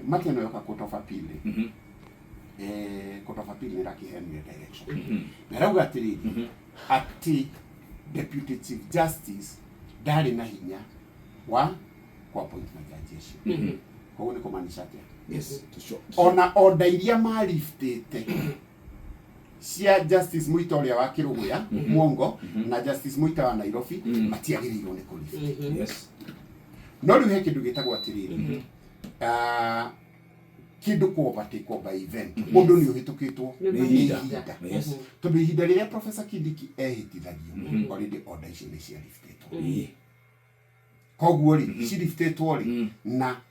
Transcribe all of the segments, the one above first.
Matter ĩno yoka Court of Appeal rĩ, Court of Appeal nĩ ĩrakĩheanire direction na ĩrauga atĩrĩrĩ, atĩ Deputy Chief Justice ndarĩ na hinya wa ku appoint majaji acio. Koguo nĩ kũmaanisha atĩa? Ona order iria mariftĩte cia Justice Mũita ũrĩa wa Kĩrũgũya Mwongo na Justice Mũita wa Nairobi matiagĩrĩirwo nĩ kũlift. No rĩu he kĩndũ gĩtagwo atĩrĩrĩ, kĩndũ kũ overtake by event, ũndũ nĩ ũhĩtũkĩtwo nĩ nĩ ihinda. Ihinda, tondũ ihinda rĩrĩa Professor Kindiki ehĩtithagio, already order icio nĩ cialiftĩtwo. Koguo rĩ, ciliftĩtwo rĩ, na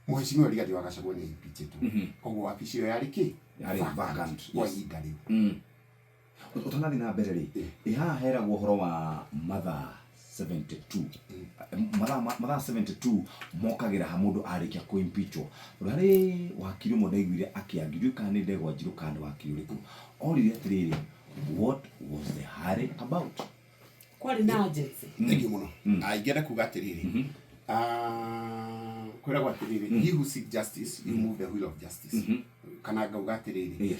Mheshimiwa Rigathĩ wa Gachagua nĩ impeachĩtwo, koguo wabici ĩyo yarĩ kĩ? Yarĩ vacant, kwa ihinda rĩu. Ũtanathiĩ na mbere rĩ, ĩ haha heragwo ũhoro wa mathaa 72, mathaa 72 mokagĩra ha mũndũ arĩkia kũ impeachwo. Tondũ harĩ wakiri ũmwe ndaiguire akĩangi, ndiũĩ kana nĩ Ndegwa Njirũ kana nĩ wakiri ũrĩkũ, oririe atĩrĩrĩ, "What was the hurry about?" Kwarĩ na urgency. Thank you mũno. Ingĩenda kuga atĩrĩrĩ, kwĩragwo atĩrĩrĩ, "He who seek justice, you move the wheel of justice," kana ngauga atĩrĩrĩ,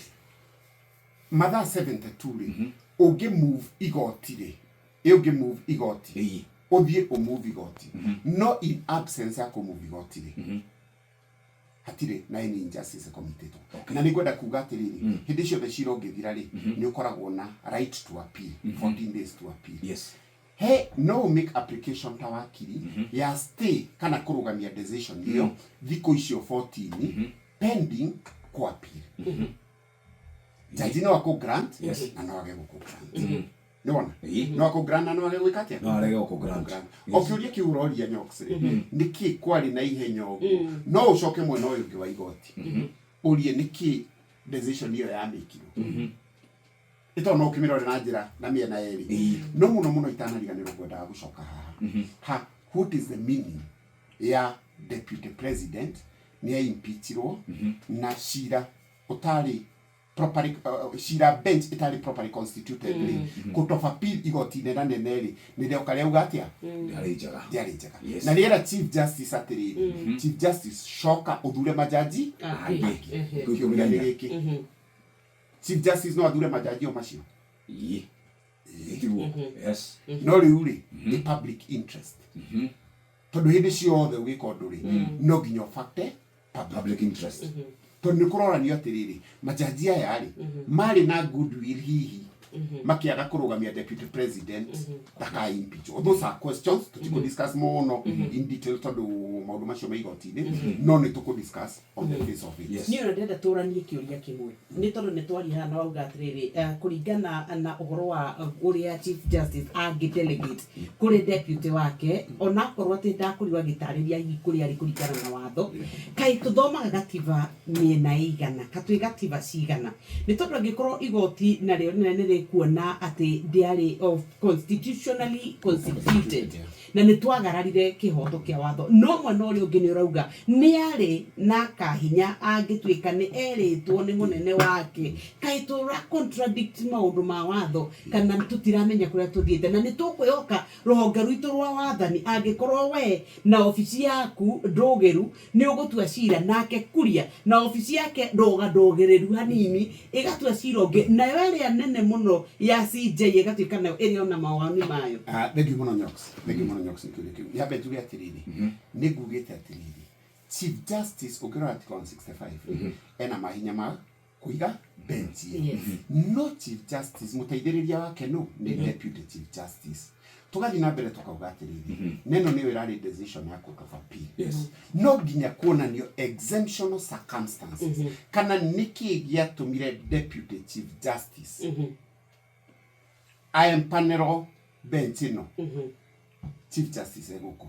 mathaa 72 rĩ, ũngĩ move igoti rĩ, ĩ ũngĩ move igoti, ũthiĩ ũmove igoti, no in absence ya kũmove igoti rĩ, hatirĩ na any injustice committed. Na nĩ ngwenda kuga atĩrĩrĩ, hĩndĩ ciothe cira ũngĩthira rĩ, nĩ ũkoragwo na right to appeal, 14 days to appeal. He no make application ta wakiri ya stay kana kũrũgamia decision ĩyo thikũ icio 14 pending ku appeal. Jaji no akũ grant na no age gũkũ grant. Nĩ wona? No akũ grant na no age gwĩka atĩa? No arege gũkũ grant. O kĩũria kĩu ũroria Nyox rĩ, nĩkĩ kwarĩ na ihenya ũguo? No ũcoke mwena ũyũ ũngĩ wa igoti ũrie nĩkĩ decision ĩyo yamĩkirwo, ĩtondũ no ũkĩmĩrore na njĩra na mĩena yerĩ. No mũno mũno itanariganĩrwo, ngwendaga gũcoka haha ha what is the meaning ya Deputy President nĩ aimpeachirwo na cira ũtarĩ properly, cira bench ĩtarĩ properly constituted rĩ, Court of Appeal, igoti inene nene rĩ, nĩ rĩoka rĩauga atĩa? Ndĩarĩ njega. Ndĩarĩ njega. Na rĩera Chief Justice atĩrĩrĩ, "Chief Justice, coka ũthure majaji angĩ." Kĩũria nĩ gĩkĩ, Chief Justice no athure majaji o macio? Ĩĩ. Tiguo, yes. No rĩu rĩ, nĩ public interest, tondũ hĩndĩ ciothe ũgĩka ũndũ rĩ, no nginya ũbate public public interest, tondũ nĩ kũroranio atĩrĩrĩ, majaji aya rĩ, marĩ na goodwill hihi makĩaga kũrũgamia Deputy President ndaka impeach. Those are questions tũtikũ discuss mũno in detail, tondũ maũndũ macio me igoti-inĩ, no nĩ tũkũ discuss on the face of it. Niĩ ona ndĩrenda tũranie kĩũria kĩmwe, nĩ tondũ nĩ twaria haha na wauga atĩrĩrĩ, kũringana na ũhoro wa ũrĩa Chief Justice angĩ delegate kũrĩ deputy wake, onakorwo atĩ ndakorirwo agĩtarĩria hihi kũrĩa arĩ kũringana na watho. Kaĩ tũthomaga gatiba mĩena ĩigana, katwĩ gatiba cigana? Nĩ tondũ angĩkorwo igoti narĩo rĩnene nĩ rĩkuona atĩ ndĩarĩ of constitutionally constituted na nĩ twagararire kĩhoto kĩa watho, no mwena ũrĩa ũngĩ nĩ ũrauga nĩ arĩ na kahinya angĩtuĩka nĩ erĩtwo nĩ mũnene wake. Kaĩ tũra contradict maũndũ ma watho kana tũtiramenya kũrĩa tũthiĩte? Na nĩ tũkwĩhoka rũhonge rwitũ rwa wathani, angĩkorwo we na obici yaku ndũgĩru nĩ ũgũtua cira, nake Kuria na obici yake ndũga ndũgĩrĩru hanini ĩgatua cira ũngĩ, nayo ĩrĩa nene mũno ya CJ ĩgatuĩka nayo ĩrĩ ona mawoni mayo. Ah, thank you mũno Nyox, thank you mũno Nyox nĩ kĩũria kĩu. Nyambe njuge atĩrĩrĩ, nĩ ngugĩte atĩrĩrĩ, Chief Justice, ũngĩrora Article 165, ena mahinya ma kũiga bench ĩyo. No Chief Justice, mũteithĩrĩria wake no nĩ Deputy Chief Justice. Tũgathiĩ na mbere tũkauga atĩrĩrĩ, neno nĩyo ĩrarĩ decision ya Court of Appeal. No nginya kuonanio exemptional circumstances kana nĩkĩ gĩatũmire Deputy Chief Justice aempanelwo bench ĩno Chief Justice egũkũ.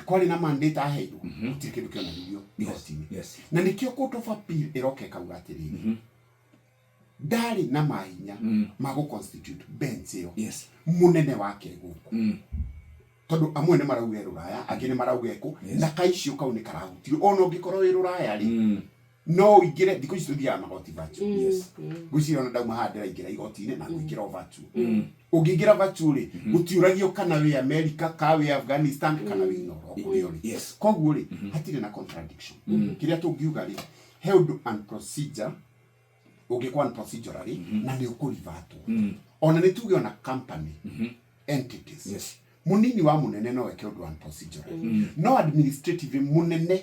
Kwarĩ na mandate aheirwo? Gũtirĩ kĩndũ kĩonanirio igoti-inĩ. Na nĩkĩo Court of Appeal ĩroka ĩkauga atĩrĩrĩ, ndarĩ na mahinya ma gũ constitute bench ĩyo mũnene wake gũkũ, tondũ amwe nĩ marauga e rũraya, angĩ nĩ marauga ekũ, na kaicio kau nĩ karahutirio. Ona ũngĩkorwo wĩ rũraya rĩ, No ũingĩre thikũ ici tũthiaga magoti virtual. Yes. Ngwĩciria ona ndauma haha ndĩraingĩra igoti-inĩ na ngũingĩra o virtual. Ũngĩingĩra virtual rĩ, gũtiũragio kana wĩ America, ka wĩ Afghanistan, kana wĩ Inooro, kũrĩa ũrĩ. Koguo rĩ, hatirĩ na contradiction. Kĩrĩa tũngiuga rĩ, he ũndũ and procedure ũngĩkwo unprocedurally na nĩ ũkũrivatwo. Ona nĩ tuge ona company entities. Mũnini wa mũnene no eke ũndũ unprocedurally. No administrative mũnene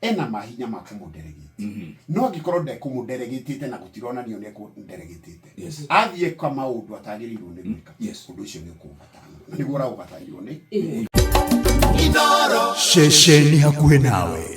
ena mahinya ma kũmũdelegate. No angĩkorwo ndekũmũdelegatĩte na gũtironanio nĩ ekũmũdelegatĩte, athiĩ eka maũndũ atagĩrĩirwo nĩ gwĩka, ũndũ ũcio nĩ ũkũvatanwo na nĩguo ũraũvatanirwo nĩ Ceceni hakuhĩ nawe.